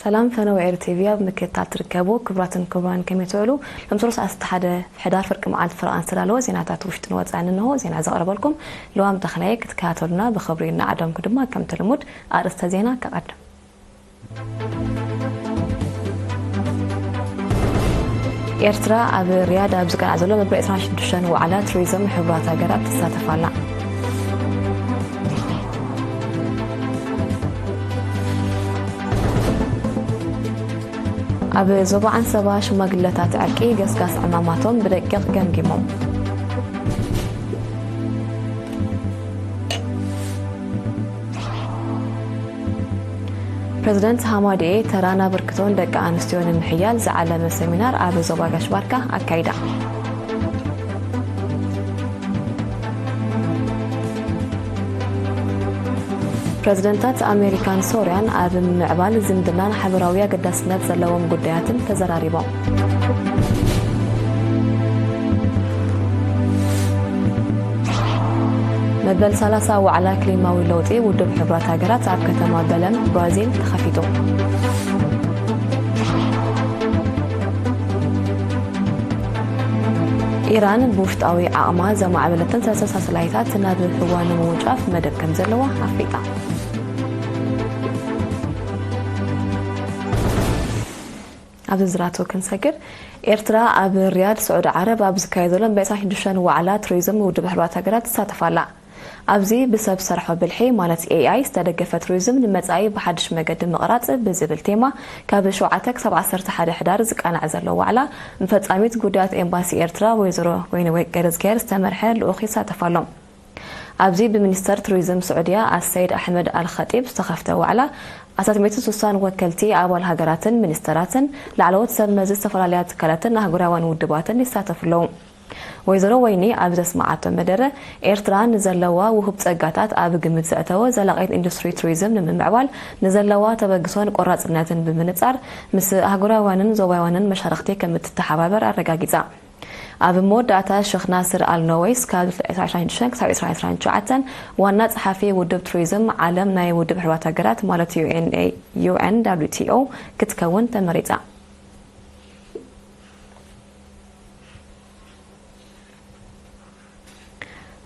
ሰላም ፈነወ ኤሪ ቲቪ ኣብ ምክትታል ትርከቡ ክቡራትን ክቡራን ከመይ ትውዕሉ? ሎም ሰሉስ ዓሰርተ ሓደ ሕዳር ፍርቂ መዓልቲ ፍርቓን ዝተዳለወ ዜናታት ውሽጥን ወጻእን እንሆ። ዜና ዘቕረበልኩም ልዋም ተኽላይ። ክትከታተሉና ብኽብሪ እናዓደምኩ ድማ ከምቲ ልሙድ ኣርእስተ ዜና ከቐድም። ኤርትራ ኣብ ሪያድ ኣብ ዝቀንዓ ዘሎ መበል ዕስራን ሽዱሽተን ዋዕላ ቱሪዝም ሕቡራት ሃገራት ትሳተፍ ኣላ። ኣብ ዞባ ዓንሰባ ሽማግለታት ዕርቂ ገስጋስ ዕማማቶም ብደቂቕ ገምጊሞም። ፕረዚደንት ሃማድኤ ተራን ኣበርክቶን ደቂ ኣንስትዮ ንምሕያል ዝዓለመ ሰሚናር ኣብ ዞባ ጋሽ ባርካ ኣካይዳ። ፕረዚደንታት ኣሜሪካን ሶርያን ኣብ ምምዕባል ዝምድናን ሓበራዊ ኣገዳስነት ዘለዎም ጉዳያትን ተዘራሪቦም። መበል ሰላሳ ዋዕላ ክሊማዊ ለውጢ ውድብ ሕቡራት ሃገራት ኣብ ከተማ በለም ብራዚል ተኸፊቱ። ኢራን ብውሽጣዊ ዓቕማ ዘማዕበለተን ሰለስተ ሳተላይታት ናብ ህዋ ንምውንጫፍ መደብ ከም ዘለዋ ኣፍሊጣ። ኣብ ዝርዝራቱ ክንሰግር፣ ኤርትራ ኣብ ሪያድ ስዑዲ ዓረብ ኣብ ዝካየድ ዘሎ በዒስራን ሽዱሽተን ዋዕላ ቱሪዝም ውድብ ሕቡራት ሃገራት ትሳተፍ ኣላ። ኣብዚ ብሰብ ሰርሖ ብልሒ ማለት ኤ ኣይ ዝተደገፈ ቱሪዝም ንመጻኢ ብሓድሽ መገዲ ምቕራጽ ብዝብል ቴማ ካብ ሸውዓተ ክሳብ ዓሰርተ ሓደ ሕዳር ዝቃናዕ ዘሎ ዋዕላ፣ ንፈጻሚት ጉዳያት ኤምባሲ ኤርትራ ወይዘሮ ወይንወይ ገረዝጊሄር ዝተመርሐ ልኡኽ ይሳተፍ ኣሎ። ኣብዚ ብሚኒስተር ቱሪዝም ስዑድያ ኣሰይድ ኣሕመድ ኣልኸጢብ ዝተኸፍተ ዋዕላ፣ ኣስታት ሚእትን ስሳን ወከልቲ ኣባል ሃገራትን ሚኒስተራትን ላዕለዎት ሰብ መዚ ዝተፈላለያ ትካላትን ኣህጉራውያን ውድባትን ይሳተፉ ኣለዉ። ወይዘሮ ወይኒ ኣብ ዘስመዓቶ መደረ፣ ኤርትራ ንዘለዋ ውሁብ ጸጋታት ኣብ ግምት ዘእተወ ዘላቒት ኢንዱስትሪ ቱሪዝም ንምምዕባል ንዘለዋ ተበግሶን ቆራጽነትን ብምንጻር፣ ምስ ኣህጉራውያንን ዞባውያንን መሻርኽቲ ከም እትተሓባበር ኣረጋጊጻ። ኣብ መወዳእታ፣ ሸኽ ናስር ኣል ነወይስ ካብ ዕስራን ሽዱሽተን ክሳብ ዕስራን ዕስራን ትሽዓተን ዋና ጸሓፊ ውድብ ቱሪዝም ዓለም ናይ ውድብ ሕቡራት ሃገራት ማለት ዩ ኤን ኤ፣ ዩ ኤን ደብሊው ቲ ኦ ክትከውን ተመሪጻ።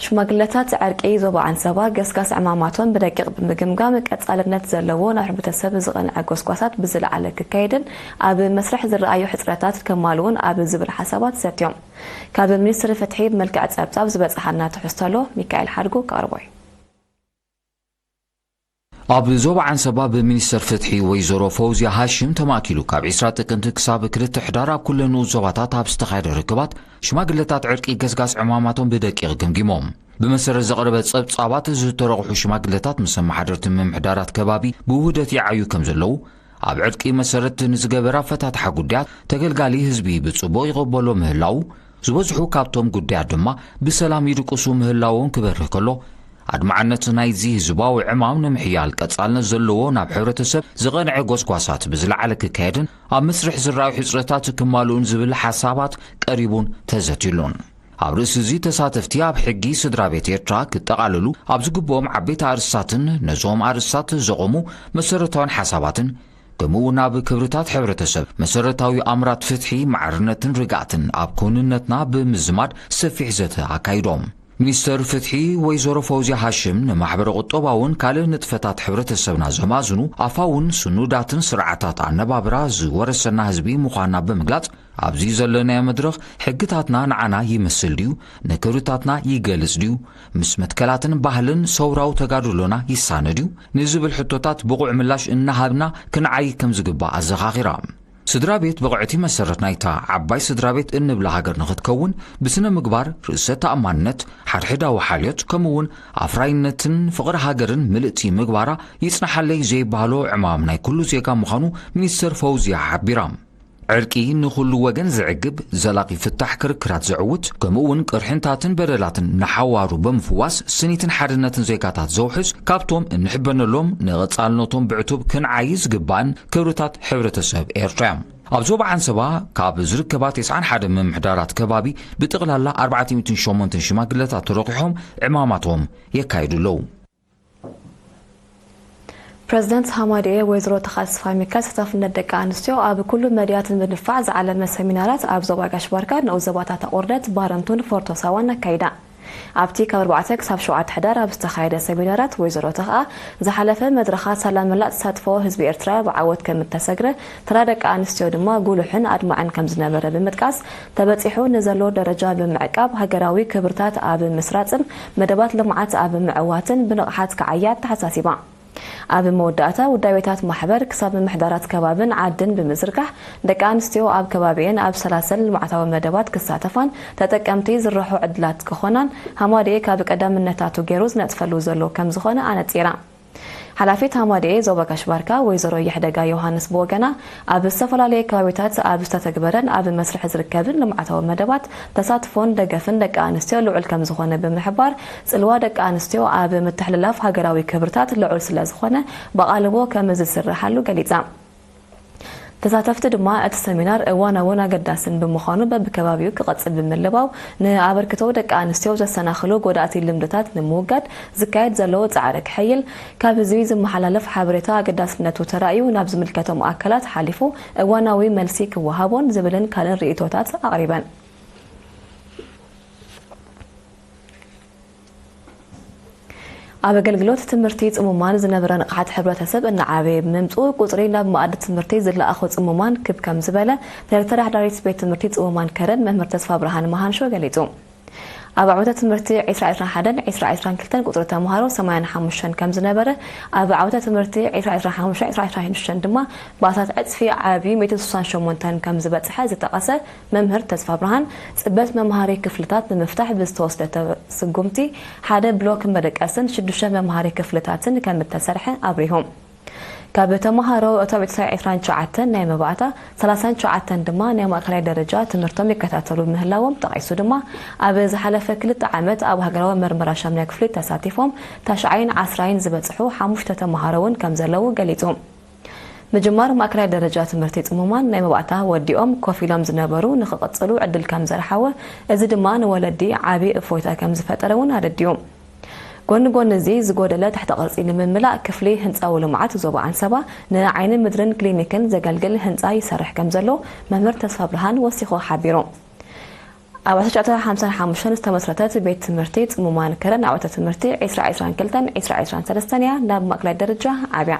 ሽማግለታት ዕርቂ ዞባ ዓንሰባ ገስጋስ ዕማማቶም ብደቂቕ ብምግምጋም ቀጻልነት ዘለዎ ናብ ሕብረተሰብ ዝቐንዐ ጎስጓሳት ብዝለዓለ ክካየድን ኣብ መስርሕ ዝረኣዩ ሕጽረታት ከማልኡን ኣብ ዝብል ሓሳባት ሰትዮም። ካብ ሚኒስትሪ ፍትሒ ብመልክዕ ጸብጻብ ዝበጽሓና ትሕዝቶ ኣሎ፣ ሚካኤል ሓድጉ ከቕርቦ እዩ። ኣብ ዞባ ዓንሰባ ብሚኒስተር ፍትሒ ወይዘሮ ፈውዝያ ሃሽም ተማእኪሉ ካብ ዕስራ ጥቅምቲ ክሳብ ክልተ ሕዳር ኣብ ኩለን ንኡስ ዞባታት ኣብ ዝተኻየደ ርክባት ሽማግለታት ዕርቂ ገስጋስ ዕማማቶም ብደቂቕ ገምጊሞም። ብመሰረት ዘቕረበ ጸብጻባት ዝተረቑሑ ሽማግለታት ምስ ኣመሓደርቲ ምምሕዳራት ከባቢ ብውህደት ይዓዩ ከም ዘለዉ፣ ኣብ ዕርቂ መሰረት ንዝገበር ኣፈታትሓ ጉዳያት ተገልጋሊ ህዝቢ ብጽቡቕ ይቕበሎ ምህላዉ፣ ዝበዝሑ ካብቶም ጉዳያት ድማ ብሰላም ይድቅሱ ምህላዎም ክበርህ ከሎ፣ ኣድማዕነት ናይዚ ህዝባዊ ዕማም ንምሕያል ቀጻልነት ዘለዎ ናብ ሕብረተሰብ ዝቐንዐ ጎስጓሳት ብዝለዓለ ክካየድን ኣብ መስርሕ ዝረኣዩ ሕጽረታት ክማልኡን ዝብል ሓሳባት ቀሪቡን ተዘትዩሉን። ኣብ ርእሲ እዚ ተሳተፍቲ ኣብ ሕጊ ስድራ ቤት ኤርትራ ክጠቓለሉ ኣብ ዝግብኦም ዓበይቲ ኣርእስታትን ነዞም ኣርእስታት ዘቖሙ መሰረታውያን ሓሳባትን ከምኡ እውን ኣብ ክብርታት ሕብረተሰብ መሰረታዊ ኣምራት ፍትሒ፣ ማዕርነትን ርግኣትን ኣብ ክውንነትና ብምዝማድ ሰፊሕ ዘተ ኣካይዶም። ሚኒስተር ፍትሒ ወይዘሮ ፈውዝያ ሃሽም ንማሕበረ ቁጠባውን ካልእ ንጥፈታት ሕብረተሰብና ዘማዝኑ ኣፋውን ስኑዳትን ስርዓታት ኣነባብራ ዝወረሰና ህዝቢ ምዃንና ብምግላጽ፣ ኣብዚ ዘለናዮ መድረኽ ሕግታትና ንዓና ይመስል ድዩ? ንክብርታትና ይገልጽ ድዩ? ምስ መትከላትን ባህልን ሰውራዊ ተጋድሎና ይሳነ ድዩ? ንዝብል ሕቶታት ብቑዕ ምላሽ እናሃብና ክንዓይ ከም ዝግባእ ኣዘኻኺራ። ስድራ ቤት ብቕዕቲ መሰረት ናይታ ዓባይ ስድራ ቤት እንብላ ሃገር ንኽትከውን ብስነ ምግባር፣ ርእሰ ተኣማንነት፣ ሓድሕዳዊ ሓልዮት ከምኡ እውን ኣፍራይነትን ፍቕሪ ሃገርን ምልእቲ ምግባራ ይጽናሓለይ ዘይበሃሎ ዕማም ናይ ኩሉ ዜጋ ምዃኑ ሚኒስተር ፈውዝያ ሓቢራ። ዕርቂ ንኹሉ ወገን ዝዕግብ፣ ዘላቒ ፍታሕ ክርክራት ዘዕውት፣ ከምኡ እውን ቅርሕንታትን በደላትን ንሓዋሩ ብምፍዋስ ስኒትን ሓድነትን ዜጋታት ዘውሕስ፣ ካብቶም እንሕበነሎም ንቐጻልነቶም ብዕቱብ ክንዓዪ ዝግባእን ክብርታት ሕብረተሰብ ኤርትራ እዮም። ኣብ ዞባ ዓንሰባ ካብ ዝርከባ ተስዓን ሓደን ምምሕዳራት ከባቢ ብጠቕላላ ኣርባዕተ ሚእትን ሸሞንተን ሽማግለታት ተረቑሖም ዕማማቶም የካይዱ ኣለዉ። ፕረዚደንት ሃማደኤ ወይዘሮ ተኽለ ተስፋሚካኤል ተሳታፍነት ደቂ ኣንስትዮ ኣብ ኩሉ መድያት ንምድንፋዕ ዝዓለመ ሰሚናራት ኣብ ዞባ ጋሽ ባርካ፣ ንኡስ ዞባታት ኣቑርደት፣ ባረንቱን ፎርቶ ሳዋን ኣካይዳ። ኣብቲ ካብ ኣርባዕተ ክሳብ ሸውዓተ ሕዳር ኣብ ዝተኻየደ ሰሚናራት፣ ወይዘሮ ተኽኣ ዝሓለፈ መድረኻት ሳላ መላእ ተሳትፎ ህዝቢ ኤርትራ ብዓወት ከም እተሰግረ፣ ተራ ደቂ ኣንስትዮ ድማ ጉሉሕን ኣድማዕን ከም ዝነበረ ብምጥቃስ፣ ተበጺሑ ንዘሎ ደረጃ ብምዕቃብ፣ ሃገራዊ ክብርታት ኣብ ምስራጽን መደባት ልምዓት ኣብ ምዕዋትን ብንቕሓት ክዓያ ኣተሓሳሲባ። ኣብ መወዳእታ፣ ውዳቤታት ማሕበር ክሳብ ምምሕዳራት ከባብን ዓድን ብምዝርጋሕ፣ ደቂ ኣንስትዮ ኣብ ከባቢኤን ኣብ ሰላሰል ልምዓታዊ መደባት ክሳተፋን ተጠቀምቲ ዝርሕሑ ዕድላት ክኾናን ሃማደኤ ካብ ቀዳምነታቱ ገይሩ ዝነጥፈሉ ዘሎ ከም ዝኾነ ኣነጺራ። ሓላፊት ሃማደኤ ዞባ ጋሽ ባርካ ወይዘሮ የሕደጋ ዮሃንስ ብወገና፣ ኣብ ዝተፈላለየ ከባቢታት ኣብ ዝተተግበረን ኣብ መስርሕ ዝርከብን ልምዓታዊ መደባት ተሳትፎን ደገፍን ደቂ ኣንስትዮ ልዑል ከም ዝኾነ ብምሕባር፣ ጽልዋ ደቂ ኣንስትዮ ኣብ ምትሕልላፍ ሃገራዊ ክብርታት ልዑል ስለ ዝኾነ፣ ብቓልቦ ከም ዝስርሓሉ ገሊጻ። ተሳተፍቲ ድማ፣ እቲ ሰሚናር እዋናውን ኣገዳስን ብምዃኑ፣ በብከባቢኡ ክቐጽል ብምልባው፣ ንኣበርክቶ ደቂ ኣንስትዮ ዘሰናኽሉ ጎዳእቲ ልምድታት ንምውጋድ ዝካየድ ዘሎ ጻዕሪ ክሕይል፣ ካብ ህዝቢ ዝመሓላለፍ ሓበሬታ ኣገዳስነቱ ተራእዩ ናብ ዝምልከቶም ኣካላት ሓሊፉ እዋናዊ መልሲ ክወሃቦን ዝብልን ካልእን ርእይቶታት ኣቕሪበን። ኣብ ኣገልግሎት ትምህርቲ ጽሙማን ዝነበረ ንቕሓት ሕብረተሰብ እናዓበየ ብምምጽኡ፣ ቁጽሪ ናብ መኣዲ ትምህርቲ ዝለኣኹ ጽሙማን ክብ ከም ዝበለ፣ ዳይሬክተር ሓዳሪት ቤት ትምህርቲ ጽሙማን ከረን መምህር ተስፋ ብርሃን መሃንሾ ገሊጹ። ኣብ ዓመተ ትምህርቲ ዕስራ ዕስራን ሓደን ዕስራ ዕስራን ክልተን ቁጽሪ ተምሃሮ ሰማንያን ሓሙሽተን ከም ዝነበረ፣ ኣብ ዓመተ ትምህርቲ ዕስራ ዕስራን ሓሙሽተን ዕስራ ዕስራን ሽዱሽተን ድማ ብኣታት ዕጽፊ ዓብዩ ሚእትን ስሳን ሸሞንተን ከም ዝበጽሐ ዝጠቐሰ መምህር ተስፋ ብርሃን፣ ጽበት መምሃሪ ክፍልታት ንምፍታሕ ብዝተወስደ ስጉምቲ፣ ሓደ ብሎክ መደቀስን ሽዱሽተ መምሃሪ ክፍልታትን ከም እተሰርሐ ኣብሪሁ። ካብ ተምሃሮ እቶም ዕስራን ትሽዓተን ናይ መባእታ፣ ሰላሳን ትሽዓተን ድማ ናይ ማእከላይ ደረጃ ትምህርቶም ይከታተሉ ምህላዎም ጠቒሱ ድማ፣ ኣብ ዝሓለፈ ክልተ ዓመት ኣብ ሃገራዊ መርመራ ሻምናይ ክፍሊ ተሳቲፎም ታሽዓይን ዓስራይን ዝበጽሑ ሓሙሽተ ተምሃሮ እውን ከም ዘለዉ ገሊጹ። ምጅማር ማእከላይ ደረጃ ትምህርቲ ጽሙማን ናይ መባእታ ወዲኦም ኮፍ ኢሎም ዝነበሩ ንኽቕጽሉ ዕድል ከም ዘርሓወ፣ እዚ ድማ ንወለዲ ዓቢ እፎይታ ከም ዝፈጠረ እውን ኣረዲኡ። ጎኒ ጎኒ እዚ ዝጎደለ ትሕተ ቅርጺ ንምምላእ ክፍሊ ህንጻዊ ልምዓት ዞባ ዓንሰባ ንዓይኒ ምድርን ክሊኒክን ዘገልግል ህንጻ ይሰርሕ ከም ዘሎ መምህር ተስፋ ብርሃን ወሲኹ ሓቢሩ። ኣብ ኣስራ ትሽዓተ ሓምሳን ሓሙሽተን ዝተመስረተት ቤት ትምህርቲ ጽሙማን ከረን ዓወተ ትምህርቲ ዕስራ ዕስራን ክልተን ዕስራ ዕስራን ሰለስተን እያ ናብ ማእከላይ ደረጃ ዓብያ።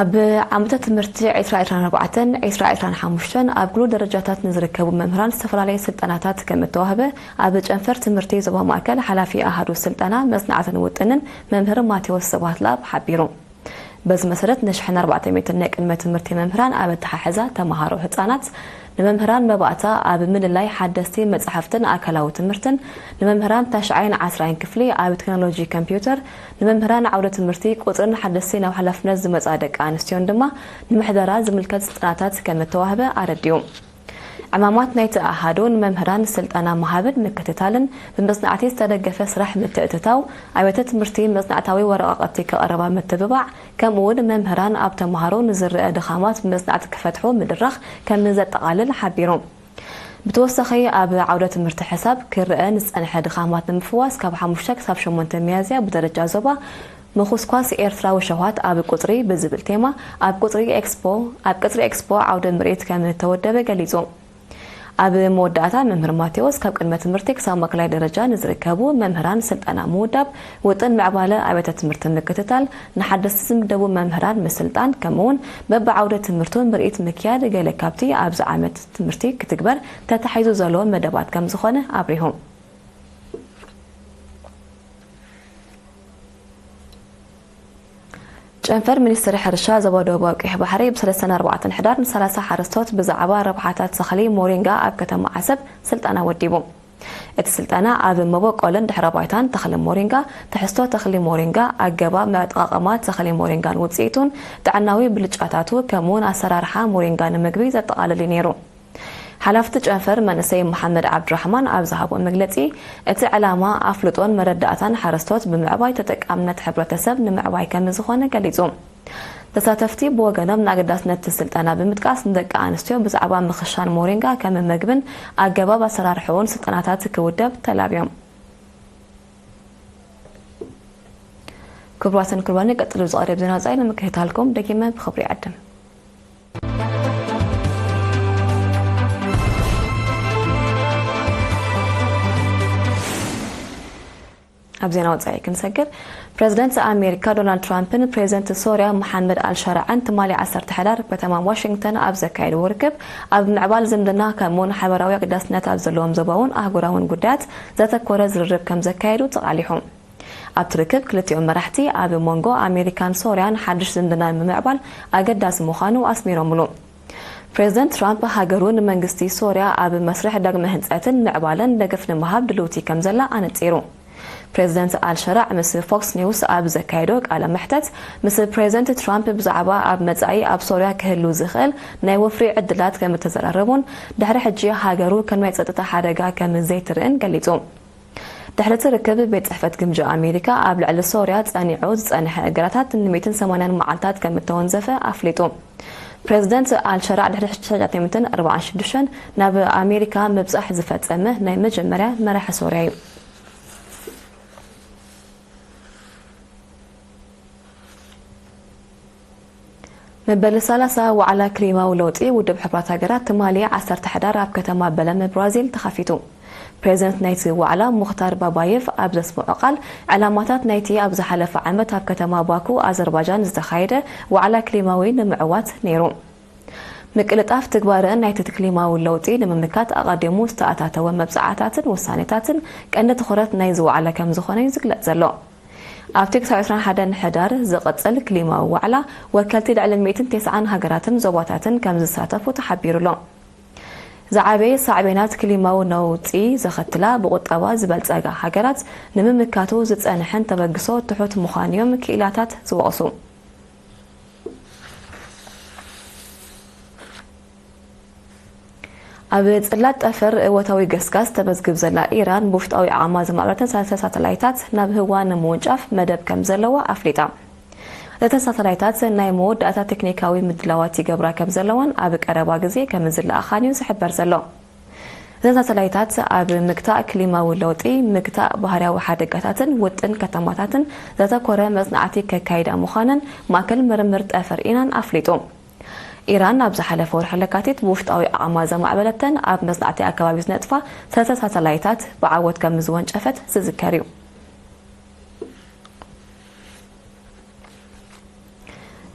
ኣብ ዓመተ ትምህርቲ ዕስራ ዕስራን ኣርባዕተን ዕስራ ዕስራን ሓሙሽተን ኣብ ኩሉ ደረጃታት ንዝርከቡ መምህራን ዝተፈላለየ ስልጠናታት ከም እተዋህበ ኣብ ጨንፈር ትምህርቲ ዞባ ማእከል ሓላፊ ኣሃዱ ስልጠና መጽናዕትን ውጥንን መምህር ማቴዎስ ስብሃት ለኣብ ሓቢሩ። በዚ መሰረት ንሽሕን ኣርባዕተ ሚእትን ናይ ቅድመ ትምህርቲ መምህራን ኣብ ኣተሓሕዛ ተምሃሮ ህጻናት፣ ንመምህራን መባእታ ኣብ ምልላይ ሓደስቲ መጻሕፍትን ኣካላዊ ትምህርትን፣ ንመምህራን ታሽዓይን ዓስራይን ክፍሊ ኣብ ቴክኖሎጂ ኮምፒውተር፣ ንመምህራን ዓውደ ትምህርቲ ቁጽርን ሓደስቲ ናብ ሓላፍነት ዝመጻ ደቂ ኣንስትዮን ድማ ንምሕደራ ዝምልከት ስልጠናታት ከም እተዋህበ ኣረዲኡ። ዕማማት ናይቲ ኣሃዱ ንመምህራን ስልጠና ምሃብን ምክትታልን፣ ብመጽናዕቲ ዝተደገፈ ስራሕ ምትእትታው፣ ኣብያተ ትምህርቲ መጽናዕታዊ ወረቓቕቲ ክቐርባ ምትብባዕ፣ ከምኡ እውን መምህራን ኣብ ተምሃሮ ንዝረአ ድኻማት ብመጽናዕቲ ክፈትሑ ምድራኽ ከም ዘጠቓልል ሓቢሩ። ብተወሳኺ፣ ኣብ ዓውደ ትምህርቲ ሕሳብ ክረአ ንዝጸንሐ ድኻማት ንምፍዋስ፣ ካብ ሓሙሽተ ክሳብ ሸሞንተ ሚያዝያ ብደረጃ ዞባ ምኹስኳስ ኤርትራዊ ሸውሃት ኣብ ቁጽሪ ብዝብል ቴማ ኣብ ቁጽሪ ኤክስፖ፣ ኣብ ቅጽሪ ኤክስፖ ዓውደ ምርኢት ከም እተወደበ ገሊጹ። ኣብ መወዳእታ፣ መምህር ማቴዎስ፣ ካብ ቅድመ ትምህርቲ ክሳብ ማእከላይ ደረጃ ንዝርከቡ መምህራን ስልጠና ምውዳብ፣ ውጥን ምዕባለ ኣብያተ ትምህርቲ ምክትታል፣ ንሓደስቲ ዝምደቡ መምህራን ምስልጣን፣ ከምኡውን በብዓውደ ትምህርቱ ምርኢት ምክያድ፣ ገለ ካብቲ ኣብዚ ዓመት ትምህርቲ ክትግበር ተታሒዙ ዘሎ መደባት ከም ዝኾነ ኣብሪሁ። ጨንፈር ሚኒስትሪ ሕርሻ ዞባ ደቡባዊ ቀይሕ ባሕሪ ብሰለስተን ኣርባዕተን ሕዳር ንሰላሳ ሓረስቶት ብዛዕባ ረብሓታት ተኽሊ ሞሪንጋ ኣብ ከተማ ዓሰብ ስልጠና ወዲቡ። እቲ ስልጠና ኣብ መበቆልን ድሕረ ባይታን ተኽሊ ሞሪንጋ፣ ትሕዝቶ ተኽሊ ሞሪንጋ፣ ኣገባብ ኣጠቓቕማ ተኽሊ ሞሪንጋን ውጽኢቱን፣ ጥዕናዊ ብልጫታቱ፣ ከምኡውን ኣሰራርሓ ሞሪንጋ ንምግቢ ዘጠቓልል እዩ ነይሩ። ሓላፍቲ ጨንፈር መንእሰይ መሓመድ ዓብዱራሕማን ኣብ ዝሃቦ መግለጺ፣ እቲ ዕላማ ኣፍልጦን መረዳእታን ሓረስቶት ብምዕባይ ተጠቃምነት ሕብረተሰብ ንምዕባይ ከም ዝኾነ ገሊጹ። ተሳተፍቲ ብወገኖም ንኣገዳስነት እቲ ስልጠና ብምጥቃስ፣ ንደቂ ኣንስትዮ ብዛዕባ ምኽሻን ሞሪንጋ ከም መግብን ኣገባብ ኣሰራርሕኡን ስልጠናታት ክውደብ ተላብዮም። ክቡራትን ክቡራን፣ ቀጽሎ ዝቐርብ ዜና ወጻኢ ንምክትታልኩም ደጊመ ብኽብሪ ይዕድም። ኣብ ዜና ወጻኢ ክንሰግር፣ ፕሬዝደንት ኣሜሪካ ዶናልድ ትራምፕን ፕሬዝደንት ሶርያ መሓመድ ኣልሸራዕን ትማሊ ዓሰርተ ሕዳር ኣብ ከተማ ዋሽንግተን ኣብ ዘካየድዎ ርክብ፣ ኣብ ምዕባል ዝምድና ከምኡውን ሓበራዊ ኣገዳስነት ኣብ ዘለዎም ዞባውን ኣህጉራውን ጉዳያት ዘተኮረ ዝርርብ ከም ዘካየዱ ተቓሊሑ። ኣብቲ ርክብ ክልቲኦም መራሕቲ ኣብ መንጎ ኣሜሪካን ሶርያን ሓድሽ ዝምድና ንምምዕባል ኣገዳሲ ምዃኑ ኣስሚሮምሉ። ፕሬዝደንት ትራምፕ ሃገሩ ንመንግስቲ ሶርያ ኣብ መስርሕ ዳግመ ህንጸትን ምዕባለን ደገፍ ንምሃብ ድልውቲ ከም ዘላ ኣነጺሩ። ፕሬዝደንት ኣልሸራዕ ምስ ፎክስ ኒውስ ኣብ ዘካየዶ ቃለ መሕተት፣ ምስ ፕሬዝደንት ትራምፕ ብዛዕባ ኣብ መጻኢ ኣብ ሶርያ ክህሉ ዝኽእል ናይ ወፍሪ ዕድላት ከም እተዘራረቡን ድሕሪ ሕጂ ሃገሩ ከም ናይ ጸጥታ ሓደጋ ከም ዘይትርእን ገሊጹ። ድሕሪ እቲ ርክብ፣ ቤት ጽሕፈት ግምጃ ኣሜሪካ ኣብ ልዕሊ ሶርያ ጸኒዑ ዝጸንሐ እገዳታት ን ሚእትን ሰማንያን መዓልታት ከም እተወንዘፈ ኣፍሊጡ። ፕሬዝደንት ኣልሸራዕ ድሕሪ ሽሕን ትሽዓተ ሚእትን ኣርባዓን ሽዱሽተን ናብ ኣሜሪካ ምብጻሕ ዝፈጸመ ናይ መጀመርያ መራሒ ሶርያ እዩ። መበል ሰላሳ ዋዕላ ክሊማዊ ለውጢ ውድብ ሕቡራት ሃገራት ትማሊ ዓሰርተ ሕዳር ኣብ ከተማ በለም ብራዚል ተኸፊቱ። ፕሬዝደንት ናይቲ ዋዕላ ሙኽታር ባባየቭ ኣብ ዘስምዖ ቃል፣ ዕላማታት ናይቲ ኣብ ዝሓለፈ ዓመት ኣብ ከተማ ባኩ ኣዘርባጃን ዝተኻየደ ዋዕላ ክሊማዊ ንምዕዋት ነይሩ። ምቅልጣፍ ትግባረን ናይቲ ክሊማዊ ለውጢ ንምምካት ኣቐዲሙ ዝተኣታተወ መብጽዓታትን ውሳኔታትን ቀንዲ ትኹረት ናይዚ ዋዕላ ከም ዝኾነ እዩ ዝግለጽ ዘሎ። ኣብቲ ክሳብ ዕስራን ሓደን ሕዳር ዝቕጽል ክሊማዊ ዋዕላ፣ ወከልቲ ልዕሊ ሚእትን ተስዓን ሃገራትን ዞባታትን ከም ዝሳተፉ ተሓቢሩ ኣሎ። ዝዓበየ ሳዕቤናት ክሊማዊ ነውጺ ዘኸትላ ብቁጠባ ዝበልጸጋ ሃገራት ንምምካቱ ዝጸንሐን ተበግሶ ትሑት ምዃኑ'ዮም ክኢላታት ዝወቕሱ። ኣብ ጽላት ጠፈር እወታዊ ገስጋስ ተመዝግብ ዘላ ኢራን፣ ብውሽጣዊ ዓቕማ ዝማዕበለተን ሰለስተ ሳተላይታት ናብ ህዋ ንምውንጫፍ መደብ ከም ዘለዋ ኣፍሊጣ። እተን ሳተላይታት ናይ መወዳእታ ቴክኒካዊ ምድላዋት ይገብራ ከም ዘለዋን ኣብ ቀረባ ግዜ ከም ዝለኣኻን እዩ ዝሕበር ዘሎ። እተን ሳተላይታት ኣብ ምግታእ ክሊማዊ ለውጢ፣ ምግታእ ባህርያዊ ሓደጋታትን ውጥን ከተማታትን ዘተኮረ መጽናዕቲ ከካይዳ ምዃነን ማእከል ምርምር ጠፈር ኢራን ኣፍሊጡ። ኢራን ኣብ ዝሓለፈ ወርሒ ለካቲት ብውሽጣዊ ዓቕማ ዘማዕበለተን ኣብ መጽናዕቲ ኣከባቢ ዝነጥፋ ሰለስተ ሳተላይታት ብዓወት ከም ዝወንጨፈት ዝዝከር እዩ።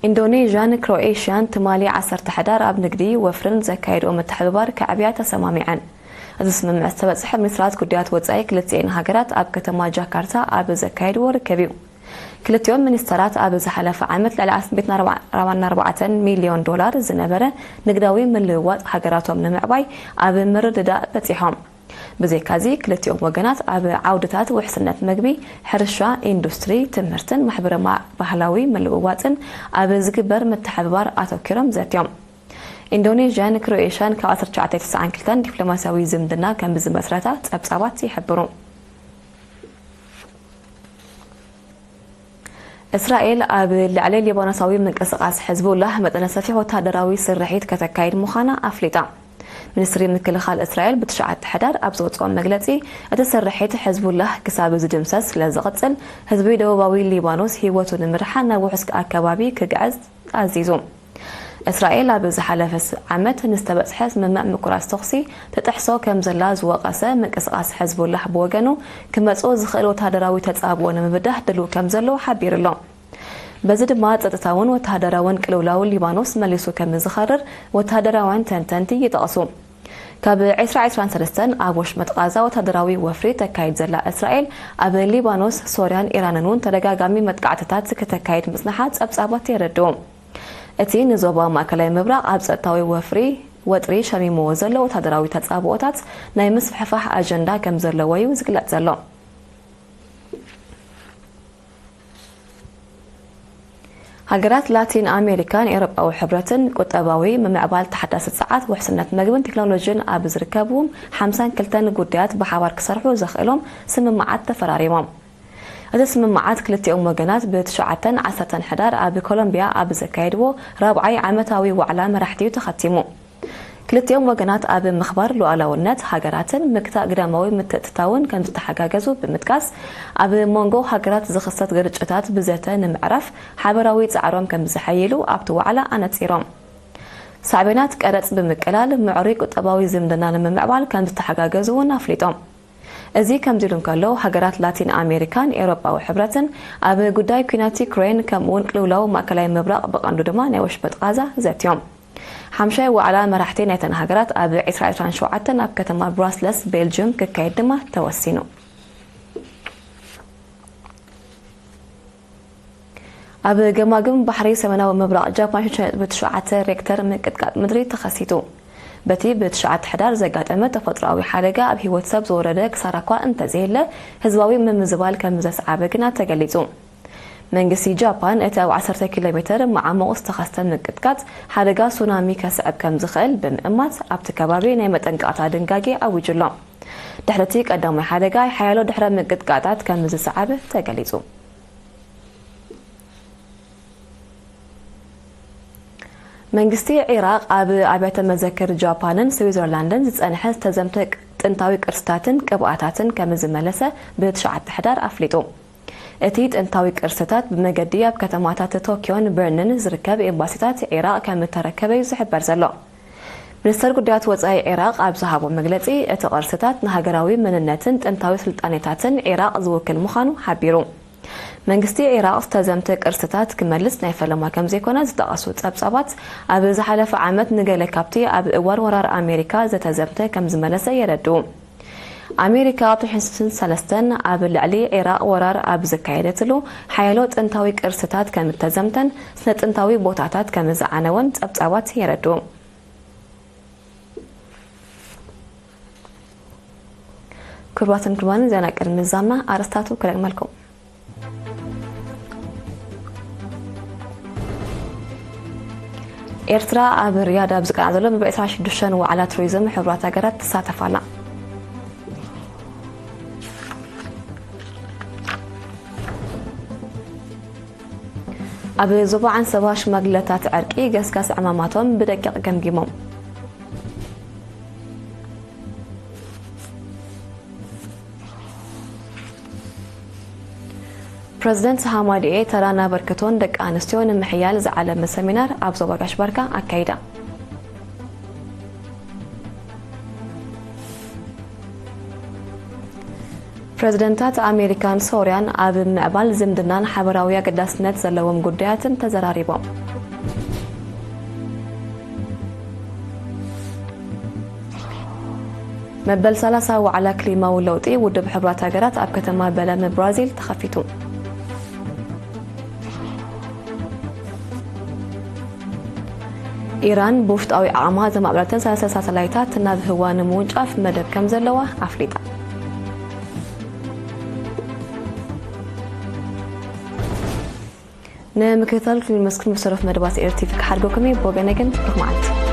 ኢንዶኔዥያን ክሮኤሽያን ትማሊ ዓሰርተ ሕዳር ኣብ ንግዲ ወፍርን ዘካየድኦ ምትሕብባር ከዕብያ ተሰማሚዐን። እዚ ስምምዕ ዝተበጽሐ ሚኒስትራት ጉዳያት ወጻኢ ክልቲኤን ሃገራት ኣብ ከተማ ጃካርታ ኣብ ዘካየድዎ ርክብ እዩ። ክልቲኦም ሚኒስተራት ኣብ ዝሓለፈ ዓመት ልዕሊ ኣርባዕተ ሚልዮን ዶላር ዝነበረ ንግዳዊ ምልውዋጥ ሃገራቶም ንምዕባይ ኣብ ምርድዳእ በጺሖም። ብዘይካዚ፣ ክልቲኦም ወገናት ኣብ ዓውድታት ውሕስነት መግቢ፣ ሕርሻ፣ ኢንዱስትሪ፣ ትምህርትን ማሕበረ-ባህላዊ ምልውዋጥን ኣብ ዝግበር ምትሕብባር ኣተኲሮም ዘትዮም። ኢንዶኔዥያን ክሮኤሽያን ካብ ዓሰርተ ትሽዓተ ተስዓን ክልተን ዲፕሎማስያዊ ዝምድና ከም ዝመስረታ ጸብጻባት ይሕብሩ። እስራኤል ኣብ ልዕሊ ሊባኖሳዊ ምንቅስቓስ ሕዝቡላህ መጠነ ሰፊሕ ወተሃደራዊ ስርሒት ከተካይድ ምዃና ኣፍሊጣ። ሚኒስትሪ ምክልኻል እስራኤል ብትሽዓተ ሕዳር ኣብ ዘውፅኦ መግለፂ፣ እቲ ስርሒት ሕዝቡላህ ክሳብ ዝድምሰስ ስለ ዝቕፅል፣ ህዝቢ ደቡባዊ ሊባኖስ ህይወቱ ንምድሓን ናብ ውሑስ ኣከባቢ ክግዕዝ ኣዚዙ። እስራኤል ኣብ ዝሓለፈ ዓመት ንዝተበጽሐ ስምምዕ ምቁራጽ ተኹሲ ትጥሕሶ ከም ዘላ ዝወቐሰ ምንቅስቓስ ሕዝቡላህ ብወገኑ፣ ክመጽኦ ዝኽእል ወተሃደራዊ ተጻብኦ ንምብዳህ ድሉው ከም ዘሎ ሓቢሩ ኣሎ። በዚ ድማ ጸጥታውን ወተሃደራውን ቅልውላው ሊባኖስ መሊሱ ከም ዝኸርር ወተሃደራውያን ተንተንቲ ይጠቕሱ። ካብ ዕስራ ዕስራን ሰለስተን ኣብ ወሽመጥ ቓዛ ወተሃደራዊ ወፍሪ ተካይድ ዘላ እስራኤል፣ ኣብ ሊባኖስ፣ ሶርያን ኢራንን እውን ተደጋጋሚ መጥቃዕትታት ክተካይድ ምጽንሓ ጸብጻባት የረድኡ። እቲ ንዞባ ማእከላይ ምብራቕ ኣብ ጸጥታዊ ወፍሪ ወጥሪ ሸሚምዎ ዘሎ ወተሃደራዊ ተጻብኦታት ናይ ምስፍሕፋሕ ኣጀንዳ ከም ዘለዎ እዩ ዝግለጽ ዘሎ። ሃገራት ላቲን ኣሜሪካን ኤውሮጳዊ ሕብረትን ቁጠባዊ ምምዕባል፣ ተሓዳሲ ጸዓት፣ ውሕስነት መግብን ቴክኖሎጂን ኣብ ዝርከቡ ሓምሳን ክልተን ጉዳያት ብሓባር ክሰርሑ ዘኽእሎም ስምምዓት ተፈራሪሞም። እቲ ስምምዓት ክልቲኦም ወገናት ብትሽዓተን ዓሰርተን ሕዳር ኣብ ኮሎምቢያ ኣብ ዘካየድዎ ራብዓይ ዓመታዊ ዋዕላ መራሕቲ እዩ ተኸቲሙ። ክልቲኦም ወገናት ኣብ ምኽባር ሉዓላውነት ሃገራትን ምክታእ ግዳማዊ ምትእትታውን ከም ዝተሓጋገዙ ብምጥቃስ፣ ኣብ መንጎ ሃገራት ዝኽሰት ግርጭታት ብዘተ ንምዕራፍ ሓበራዊ ጻዕሮም ከም ዝሓይሉ ኣብቲ ዋዕላ ኣነጺሮም። ሳዕቤናት ቀረጽ ብምቅላል ምዕሩይ ቁጠባዊ ዝምድና ንምምዕባል ከም ዝተሓጋገዙ እውን ኣፍሊጦም። እዚ ከምዚ ኢሉ እንከሎ፣ ሃገራት ላቲን ኣሜሪካን ኤውሮጳዊ ሕብረትን ኣብ ጉዳይ ኲናት ዩክሬን ከምኡውን ቅልውላው ማእከላይ ምብራቕ ብቐንዱ ድማ ናይ ወሽመጥ ቓዛ ዘትዮም። ሓምሻይ ዋዕላ መራሕቲ ናይተን ሃገራት ኣብ ዕስራ ዕስራን ሸውዓተን ኣብ ከተማ ብራስለስ ቤልጅም ክካየድ ድማ ተወሲኑ። ኣብ ገማግም ባሕሪ ሰሜናዊ ምብራቕ ጃፓን ሽዱሽተ ነጥቢ ትሽዓተ ሬክተር ምንቅጥቃጥ ምድሪ ተኸሲቱ። በቲ ብትሽዓተ ሕዳር ዘጋጠመ ተፈጥሮኣዊ ሓደጋ ኣብ ህይወት ሰብ ዝወረደ ክሳራ እኳ እንተዘየለ፣ ህዝባዊ ምምዝባል ከም ዘስዓበ ግና ተገሊጹ። መንግስቲ ጃፓን እቲ ኣብ ዓሰርተ ኪሎ ሜተር መዓሙቕ ዝተኸስተ ምንቅጥቃጥ ሓደጋ ሱናሚ ከስዕብ ከም ዝኽእል ብምእማት ኣብቲ ከባቢ ናይ መጠንቀቕታ ድንጋጌ ኣዊጁ ኣሎ። ድሕሪ እቲ ቀዳማይ ሓደጋ ሓያሎ ድሕረ ምንቅጥቃጣት ከም ዝሰዓበ ተገሊጹ። መንግስቲ ዒራቕ ኣብ ኣብያተ መዘክር ጃፓንን ስዊዘርላንድን ዝጸንሐ ዝተዘምተ ጥንታዊ ቅርስታትን ቅብኣታትን ከም ዝመለሰ ብትሽዓተ ሕዳር ኣፍሊጡ። እቲ ጥንታዊ ቅርስታት ብመገዲ ኣብ ከተማታት ቶኪዮን በርንን ዝርከብ ኤምባሲታት ዒራቕ ከም እተረከበ እዩ ዝሕበር ዘሎ። ሚኒስተር ጉዳያት ወጻኢ ዒራቕ ኣብ ዝሃቦ መግለጺ፣ እቲ ቅርስታት ንሃገራዊ መንነትን ጥንታዊ ስልጣኔታትን ዒራቕ ዝውክል ምዃኑ ሓቢሩ። መንግስቲ ዒራቕ ዝተዘምተ ቅርስታት ክመልስ ናይ ፈለማ ከም ዘይኮነ ዝጠቐሱ ጸብጻባት፣ ኣብ ዝሓለፈ ዓመት ንገለ ካብቲ ኣብ እዋን ወራር ኣሜሪካ ዝተዘምተ ከም ዝመለሰ የረድኡ። ኣሜሪካ ኣብ ትሽዓተ ሰለስተን ኣብ ልዕሊ ዒራቕ ወራር ኣብ ዘካየደትሉ፣ ሓያሎ ጥንታዊ ቅርስታት ከም እተዘምተን ስነ ጥንታዊ ቦታታት ከም ዝዓነወን ጸብጻባት የረድኡ። ክቡራትን ክቡራንን፣ ዜና ቅድሚ ምዛምና ኣርእስታቱ ክደግመልኩም። ኤርትራ ኣብ ሪያድ ኣብ ዝቀንዓ ዘሎ መበል ዕስራን ሽዱሽተን ዋዕላ ቱሪዝም ሕቡራት ሃገራት ትሳተፍ ኣላ። ኣብ ዞባ ዓንሰባ ሽማግለታት ዕርቂ ገስጋስ ዕማማቶም ብደቂቕ ገምጊሞም። ፕረዚደንት ሃማድኤ ተራን ኣበርክቶን ደቂ ኣንስትዮ ንምሕያል ዝዓለመ ሰሚናር ኣብ ዞባ ጋሽ ባርካ ኣካይዳ። ፕረዚደንታት ኣሜሪካን ሶርያን ኣብ ምዕባል ዝምድናን ሓበራዊ ኣገዳስነት ዘለዎም ጉዳያትን ተዘራሪቦም። መበል ሰላሳ ዋዕላ ክሊማዊ ለውጢ ውድብ ሕቡራት ሃገራት ኣብ ከተማ በለም ብራዚል ተኸፊቱ። ኢራን ብውሽጣዊ ዓቕማ ዘማዕበለተን ሰለስተ ሳተላይታት ናብ ህዋ ንምውንጫፍ መደብ ከም ዘለዋ ኣፍሊጣ። ንምክትታል ክልል መስክን ብሰረፍ መደባት ኤር ቲቪ ክሓድገኩም እየ። ብወገነ ግን ብሩኽ መዓልቲ።